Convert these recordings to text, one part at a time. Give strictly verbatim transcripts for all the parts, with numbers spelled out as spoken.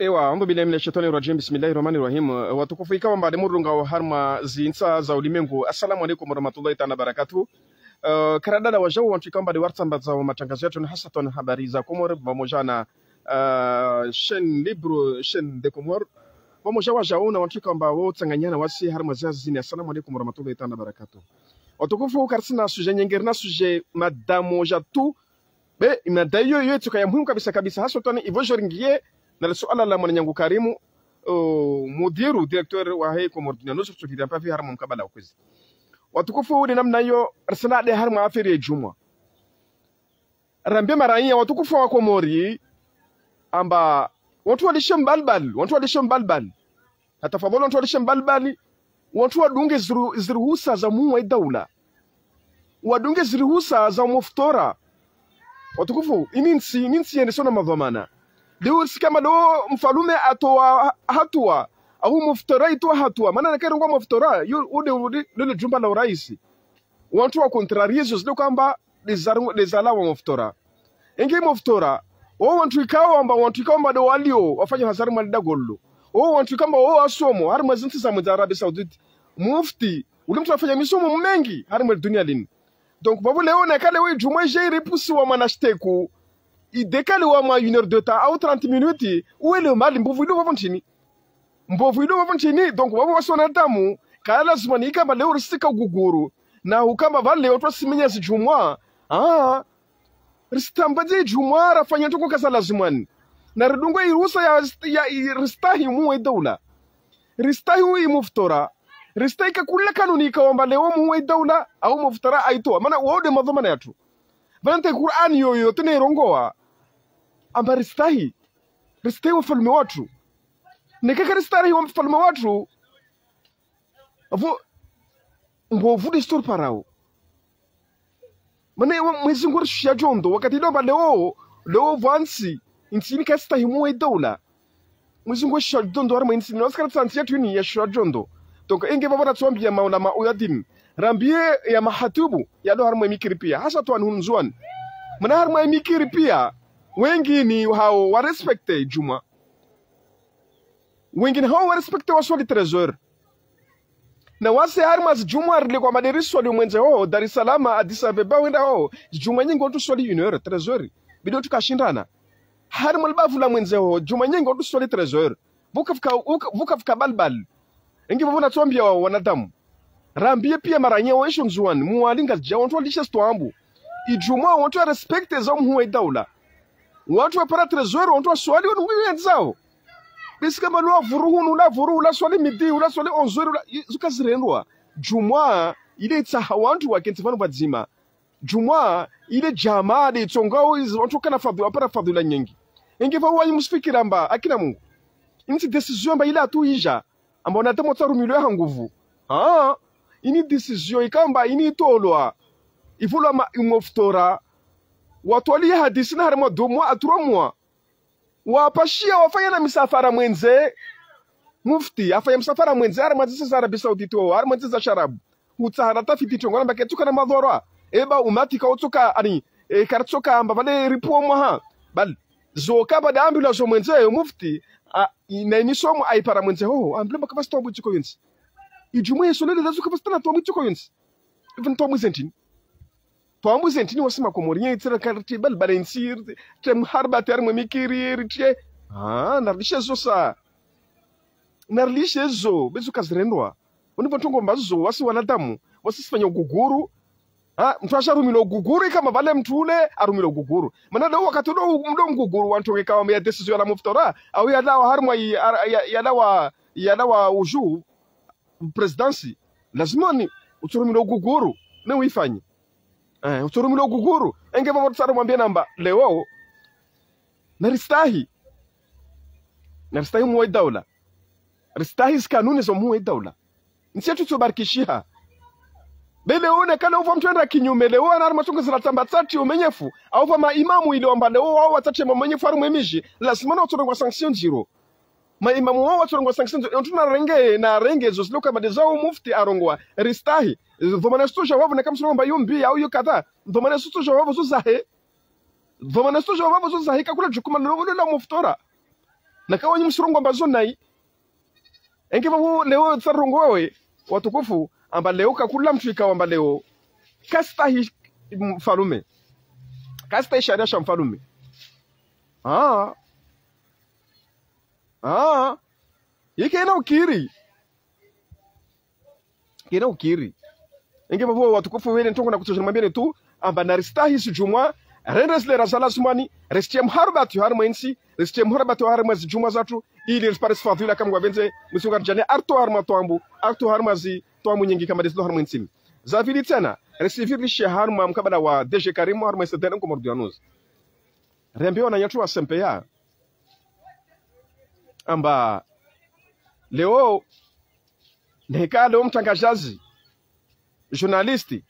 Ewa, audhu billahi mina shaitani rajim, bismillahi rahmani rahim. Eh, watukufu ikao amba de murunga wa harumwa zintsa za ulimengu, assalamu alaikum warahmatullahi taala wabarakatuh. Eh, karadala wajau wantru ikao amba de wartsambaza wa matangazo yatru na hasatan habari za Komori, pvamoja na, eh, chaîne libre, chaîne de Comores. Pvamoja wajau na wantru ikao amba wo tsanganyana wasi harumwa zihazi zini, assalamu alaikum warahmatullahi taala wabarakatuh. Watukufu, karitsina sujet nyengi, rina sujet mada moja tu, be, mada iyo, iyo itsoka ya muhimu kabisa kabisa, haswatwani ivo joringiye na le suala la mwananyangu Karimu, o, mudiru, directeur wahe Comores Dunia News, kutsukira mpavi harumwa mkabala ukwezi. Watukufu, de namna iyo, risana de harumwa affaire ya djumwa. Rambiye maraiya watukufu wa Komori, amba, wantru walishe mbalibali, wantru walishe mbalibali. Hatafadhali wantru walishe mbalibali, wantru wadunge ziru-, ziruhusa za muhuu wa idaula. Wadunge ziruhusa za muftora. Watukufu, ini ntsi, ini ntsi yende sona madhwamana. Leo risike amba do mfalume atowa hatuwa, au muftora itowa hatuwa. Mana nakairongwa muftora, yo, ude, ude, lele jumba la uraisi. Wantru wa contrarier zo zile kamba de zaru-, de zalawa muftora. Enge muftora, wo wantru ikao amba, wantru ikao amba de walio wafanya hazi harumwa lidagolo. Wo wantru ikao amba wo wasomo harumwa zintsi za mwendza Arabie Saoudite. Mufti, uli mntru afanya misomo mengi harumwa dunia lini. Donc, pvapvo leo nakale we djumwa ije iripusiwa mwana shiteku, idekaliwa mwa une heure de temps au trente minutes, uwele mali mbovu ido pvapvo ntrini. Mbovu ido pvapvo ntrini, donc pvapvo wasi wanadamu, kaya lazima ni ikamba leo risika uguguru. Na ukamba pvale leo twasimenya zidjumwa. Ah, risitamba ze djumwa, rafanya ntoko kaza lazimwani. Na ridungwe iruhusa ya, ya, i-, ristahi muhuu wa idaula. Ristahi uyi muftora. Ristahi kakula kanuni ikao amba leo muhuu wa idaula, au muftora aitowa. Mana wao de madhwamana yatru. Pvanu nte Qur'ani yoyo tena irongowa. Amba ristahi. Ristahi wafalume watru. Neka karistahi wafalume watru. Avo, mbovu de stori parao. Mana iwa Mwezi Mungu arishusha djondo, wakati ilo amba leo, leo pvwa ntsi, ntsi ini kaistahi muhuu wa idaula. Mwezi Mungu arishusha djondo harumwa ntsi, na wasikara tsanti yatru ini yashusha djondo. Donc, enge pvapvo natsuambiya maulama uya dini. Rambiye ya mahatubu, yalo harumwa emikiri pia. Haswatwani hunu Ndzuwani. Mana harumwa emikiri pia, wengi ni hao wa respecte djumwa. Wengi ni hao wa respecte waswali treize heures. Na wasi harumwa zidjumwa rile kwa maderi swali umwendze ho, Dar es Salaam, Addis Abeba, wenda ho, zidjumwa nyingi wantru swali une heure, treize heures. Bidi wantru kashindana. Harumwa libavu la mwendze ho, djumwa nyingi wantru swali treize heures. Pvuka fika, pvuka, pvuka fika balibali. Enge pvapvo natsuambiya wa, wanadamu. Rambiye pia maraiya wa isho Ndzuwani, Mwali, Ngazidja, wantru walishe stwambu. Idjumwa wantru wa respecte za muhuu wa idaula. Wantru wapara treize heures, wantru waswali, wanu wendzao. Basi kamba lwa vuru hunu, ula vuru, ula swali midi, ula swali onze heures, ula, i-, zo kazirendwa. Djumwa, ile itsaha wantru wakentsi pvanu pvadzima. Djumwa, ile djamaa de itsongao izi wantru wakana fadhu-, wapara fadhula nyengi. Enge pvapvo wanyu musifikira amba, akina Mungu. Ini tsi décision amba ile atu ija. Amba wanadamu watsarumilwe ha nguvu. Ah, ini décision ikao amba ini itolwa. Ivulwa ma, imuftora. Watwali hadisi na harumwa deux mois à trois mois. Wapashiya wafanya na misafara mwendze. Mufti, afanya misafara mwendze, harumwa zintsi za Arabie Saoudite wo, harumwa zintsi za Sharabu. Utsaha na tafiti trongo, namba ketsuka na madhwara. Eba umati kautsuka, ani, e, karitsoka amba pvale ripuo mwaha. Bali, zo kamba de ambilwa zo mwendze, yo mufti, a, i-, na imisomo aipara mwendze hoho, ambilwa amba kapvatsi taabu itsiko yontsi. Idjumwa yesolele lazo kapvatsi tena taabu itsiko yontsi. Even taabu zentrini. Taabu zentrini wasi makomori, ye itsira karti bal bal ntsi, te muharibati harumwa emikiri, ritrie. Ah, narilishe zo sa. Narilishe zo, be zo kazirendwa. Wani pvo ntrongo amba zo, wasi wanadamu, wasi sifanya uguguru. Ah, mntru asharumilwa uguguru, ikamba pvale mntru ule, arumilwa uguguru. Mana ndo wakati ndo, ndo mguguru, wantru wekao ya décision ya la muftora, au ya lawa harumwa i-, ya, ya, ya lawa, ya lawa uju, présidence, lazima ni utsurumilwa uguguru, ne uifanye. Eh, utsurumilwa uguguru, enge pvapvo tsara mwambiye namba, leo, naristahi. Naristahi muhuu wa idaula. Ristahi zikanuni zo muhuu wa idaula. Ntsi yatru itsobarikishiha. Be leo nakale upva mntru enda kinyume, leo ana harumwa trongo zila tsamba tsatsi umenyefu, au pva maimamu ile wamba leo wao watsatsi mamenyefu harumwa emiji, lazima na utsorengwa sanction ndziro. Maimamu wao watsorengwa sanction ndziro, yontru narenge, narenge zo zile kamba de zao mufti arongowa, ristahi. Dhwamana zitsoja wapvo na kamsoro amba yo mbi, au yo kadha. Dhwamana zitsoja wapvo zo zahe. Dhwamana zitsoja wapvo zo zahe, kakula djukuma lolo la muftora. Na kawanyu msirongoa amba zo nayi. Enge vavo leo tsarongoa wewe, watukufu, amba leo kakula mtru ikao amba leo kastahi mfalume. Kastahi sharia sha mfalume. Ah. Ah. Ike ina ukiri. Kena ukiri. Enge vavo watukufu wele ntrongo na kutsoja nimwambieni tu, amba naristahi zidjumwa, rende zile raza lazimwani, risitie mharibatwi harimwa entsi, risitie mharibatwi harimwa zidjumwa zatru, ili risipare sifadhila kamwe ngwavendze, Mwenyezi Mungu aridjaanlie aritowe harimwa taabu, aritowe harimwa zitaabu nyengi kama ndezilo harimwa entsi. Za pvili tsena, risipvirishe harimwa mkabala wa D G Karimu harimwa S D N Comores Duyanuzi. Riambie wananyatru wa S M P A. Amba leo, neka leo mtrangazaji, journaliste,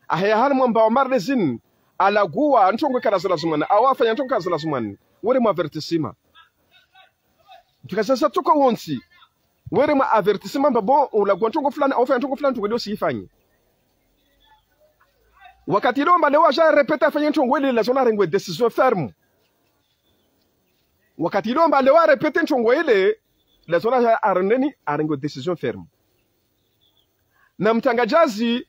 aheya harimwa mbawa marlezini, alagua ntrongo ikao zilazimwani, au afanya ntrongo ikao zilazimwani, were mwa avertissement. Mtrangazaji tsuka wontsi, were mwa avertissement amba bon, ulagua ntrongo fulani, au ufanya ntrongo fulani, ntrongo ile usiifanye. Wakati ile amba leo aja répéter afanye ntrongo ile, lazima arenge décision ferme. Wakati ile amba leo arépéter ntrongo ile, lazima aja arendeni, arenge décision ferme. Na mtrangazaji,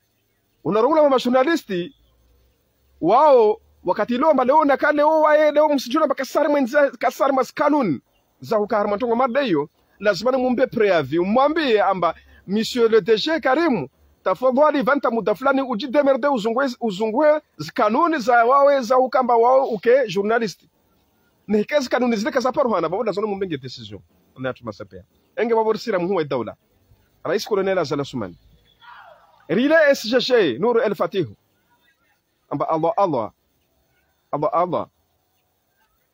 unarongoa ma journaliste, wao, wakati ile amba leo naka leo waye, leo msidjuna amba kasa harimwa entsi, kasa harimwa zikanuni za huka harimwa ntrongo marde iyo, lazima nimumbe préavis, umwambie amba, Monsieur le D G Karimu, tafadhali, pvanu ta muda fulani, udjidémerder, uzungue, uzungue zikanuni za wawe za huka amba wawe uke journaliste. Neka zikanuni zile kazaparuhana, vavo lazima nimumbe nge décision. Wananyatru wa S M P A. Enge vavo risira muhuu wa daula. Rais Colonel Azali Assoumani. Rile S G G, Nour El Fath. Amba Allah, Allah. Allah, Allah.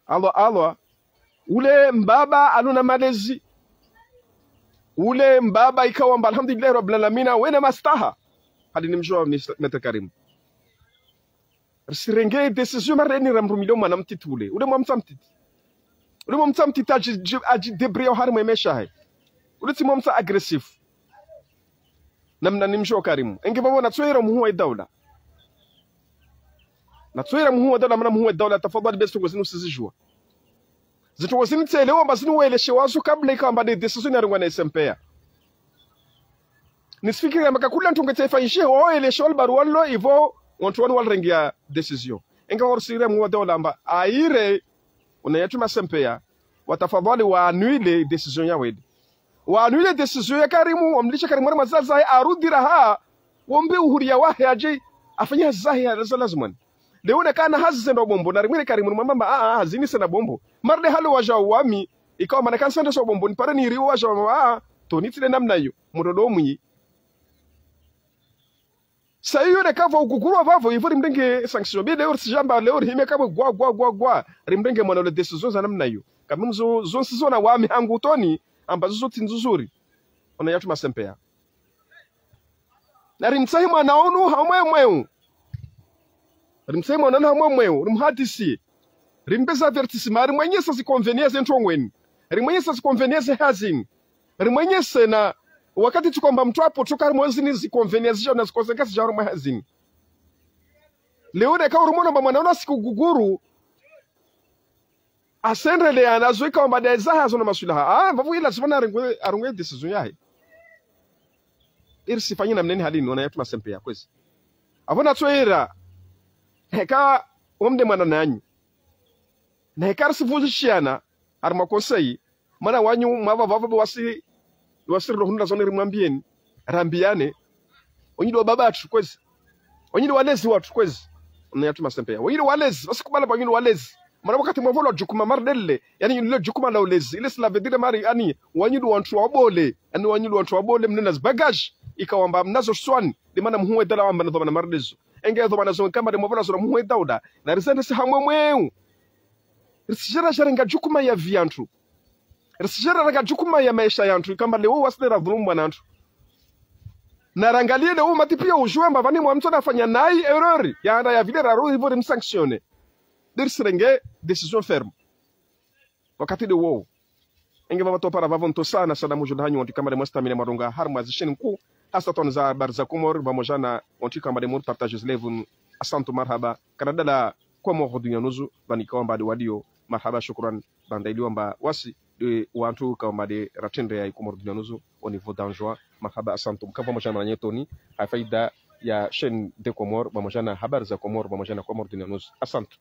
Allah, Allah. Ule mbaba aluna malezi. Ule mbaba ikao amba alhamdulillahi rabbil alamina, wena mastaha. Hali nimdjuwa Maître Karimu. Risirenge décision mareni ramrumile mwana mtiti ule. Ule mwana mtiti. Ule mwana mtiti adji, adji, adjidébrouiller harimwa maesha yahe. Ule tsi mwana agressif. Namna nimdjuwa Karimu. Enge vavo natsoira muhuu wa daula. Natsoira muhuu wa daula, mana muhuu wa daula, tafadhali basi ntrongo zinu sizidjuwa. Zintrongo zinu tselewa amba zinu waeleshe wazo kabla ikao amba nde décision yarengwa na S M P A. Nisifikiri amba kakula ntrongo tsaifanyishe, waeleshe wale baruwa lilo ivo, wantru wanu walirengea décision. Enga warusire muhuu wa daula amba, aire, wananyatru wa S M P A, watafadhali wa annuler décision ya wele. Wa annuler décision ya Karimu, wamlishe Karimu harimwa zazahe, arudi raha, wambe uhuriya wahe adje, afanye hazi zahe ya za lazimwani. Leo neka na hazi zenda bombo, narimwire Karimu, nimwambe amba, a, a, hazi ni sena bombo. Marde halo waja wami, ikao mana kansende so bombo, nipare niri waja wami, a, a, toni tsile namna iyo, mudodo mwi. Sa iyo neka vavo ugugurwa vavo, ivo rimrenge sanction. Bi leo risijamba, leo rihime kamwe gwa, gwa, gwa, gwa. Rimrenge mwana ule décision za namna iyo. Kamwe mzo, zontsi zona wami hangu toni, amba zo tsi nzuzuri. Wananyatru wa S M P A. Na rimtsahi mwana unu hamwe mweu. Rimtsahi mwana unu hamwe mweu. Rimhadisi. Rimbe za avertissement. Rimwenyesa ziconvénients ze ntrongweni. Rimwenyesa ziconvénients ze hazini. Rimwenyese na wakati tsukomba mtru apvo tsuka harimwa hazini ziconvénients zija na ziconséquences zija harimwa hazini. Leo neka urumona amba mwana unu asike uguguru. Asendrele anazo ikao amba nde zahe zo na maswilaha. A, vavo ila zivana arenge, arenge décision yahe. Irisifanye namneni halini, wananyatru wa S M P A kwezi. Avo natsoira. Heka omde mwana nanyu. Na heka risivuzishiana, harimwa conseil, mana wanyu mwava vavo wasi, wasi rohundra zone rimwambieni, rambiane, wanyu ndo wababa watru kwezi. Wanyu ndo walezi watru kwezi. Wananyatru wa S M P A. Wanyu ndo walezi, wasi kubala wanyu ndo walezi. Mana wakati mwavo lwa djukuma marde lile, yaani lile djukuma la ulezi. Ile cela veut dire mari, yaani, wanyu ndo wantru wabole, yaani wanyu ndo wantru wabole, mnena zibagages, ikao amba mnazo shitswani, nde mana muhuu wa daula wamba na dhwamana marde zo. Enge dhwamana zo kamba nde mwavo lwa zona muhuu wa daula, na rizendese hamwe mweu. Risijara jarenga djukuma ya vie ya ntru. Risijara renga djukuma ya maesha ya ntru. Ikamba leo wasi nde radhulumu mwana ntru. Na rangalie leo mati pia ujue amba vani mwa mtru nafanya nayi erreur. Ya anda ya vile raro ivo rimsanctionner. Nde risirenge décision ferme. Wakati nde wowo. Enge vavo topara vavo ntsosa na salamu dju lahanyu wantru ikamba nde mwastamile mwarongoa harimwa zi chaînes nkuu. Hasatan za Habari za Comores, vamoja na wantru ikamba nde mwapartager zi live. Asantu marahaba. Kana dala Comores Dunia News, vani ikao amba nde walio Marhaba, shukran. Banda iliwa mba wasi, eh, wantru kamba de ratrende ya Comores Dunia News au niveau d'Anjouan. Marhaba, asantu. Mka pvamwedja na mwananyetoni, ha faida ya chaîne de Comores, pvamwedja na habari za Comores, pvamwedja na Comores Dunia News. Asantu.